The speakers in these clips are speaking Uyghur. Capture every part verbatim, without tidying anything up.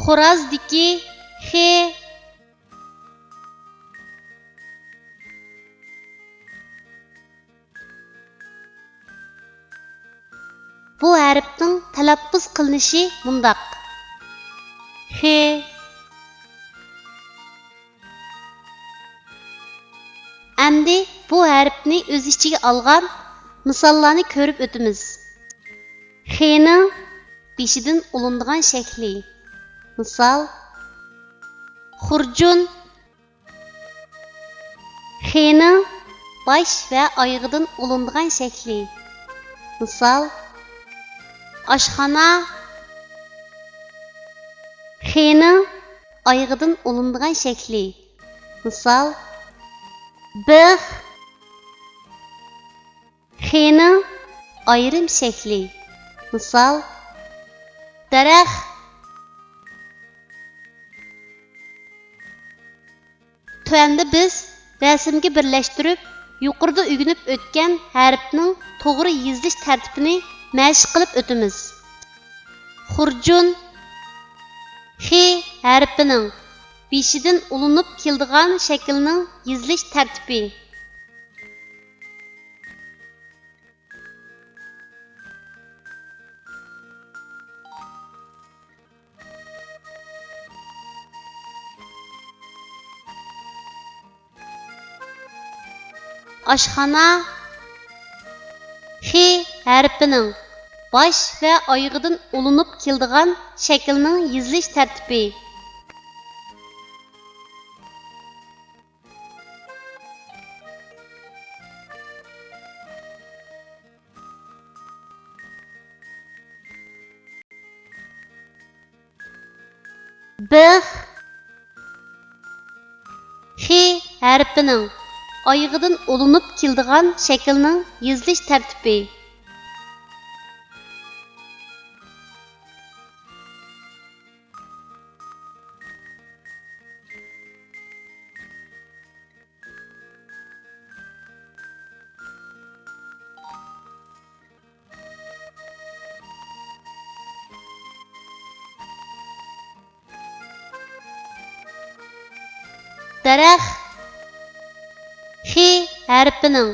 خورازدىكى خې. بۇ ھەرپنىڭ تەلەپپۇز قىلىنىشى مۇنداق: خې. ئەمدى بۇ ھەرپنى ئۆز ئىچىگە ئالغان مىساللارنى كۆرۈپ ئۆتىمىز. خېنىڭ بېشىدىن ئۇلىنىدىغان شەكلى. مىسال، خۇرجۇن. خېنىڭ باش ۋە ئايىغىدىن ئۇلىنىدىغان شەكلى. مىسال، ئاشخانا. خېنىڭ ئايىغىدىن ئۇلىنىدىغان شەكلى. مىسال، بىخ. خېنىڭ ئايرىم شەكلى. مىسال، دەرەخ. تۆۋەندە بىز رەسىمگە بىرلەشتۈرۈپ، يۇقىرىدا ئۆگىنىپ ئۆتكەن ھەرپنىڭ توغرا يېزىلىش تەرتىپىنى مەشىق قىلىپ ئۆتىمىز. خۇرجۇن. خې ھەرپىنىڭ بېشىدىن ئۇلىنىپ كېلىدىغان شەكىلنىڭ يېزىلىش تەرتىپى. ئاشخانا. خې ھەرپىنىڭ باش ۋە ئايىغىدىن ئۇلىنىپ كېلىدىغان شەكىلنىڭ يېزىلىش تەرتىپى. بىخ. خې ھەرپىنىڭ ئايىغىدىن ئۇلىنىپ كېلىدىغان شەكىلنىڭ يېزىلىش تەرتىپى. دەرەخ. خې ھەرپىنىڭ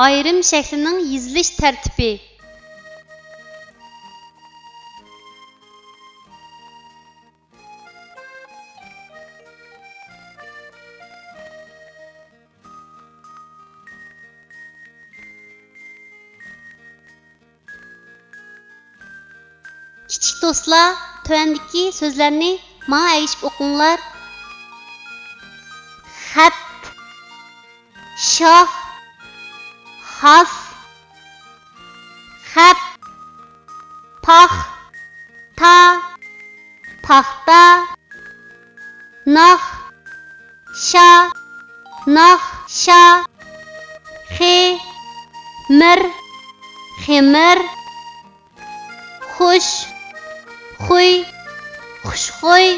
ئايرىم شەكلىنىڭ يېزىلىش تەرتىپى. كىچىك دوستلار، تۆۋەندىكى سۆزلەرنى ماڭا ئەگىشىپ ئوقۇڭلار. خەت، شاھ، خاس، خەپ، پاخ، تا، پاختا، ناخ، شا، ناخشا، خې، مىر، خېمىر، خۇش، خۇي، خۇشخۇي،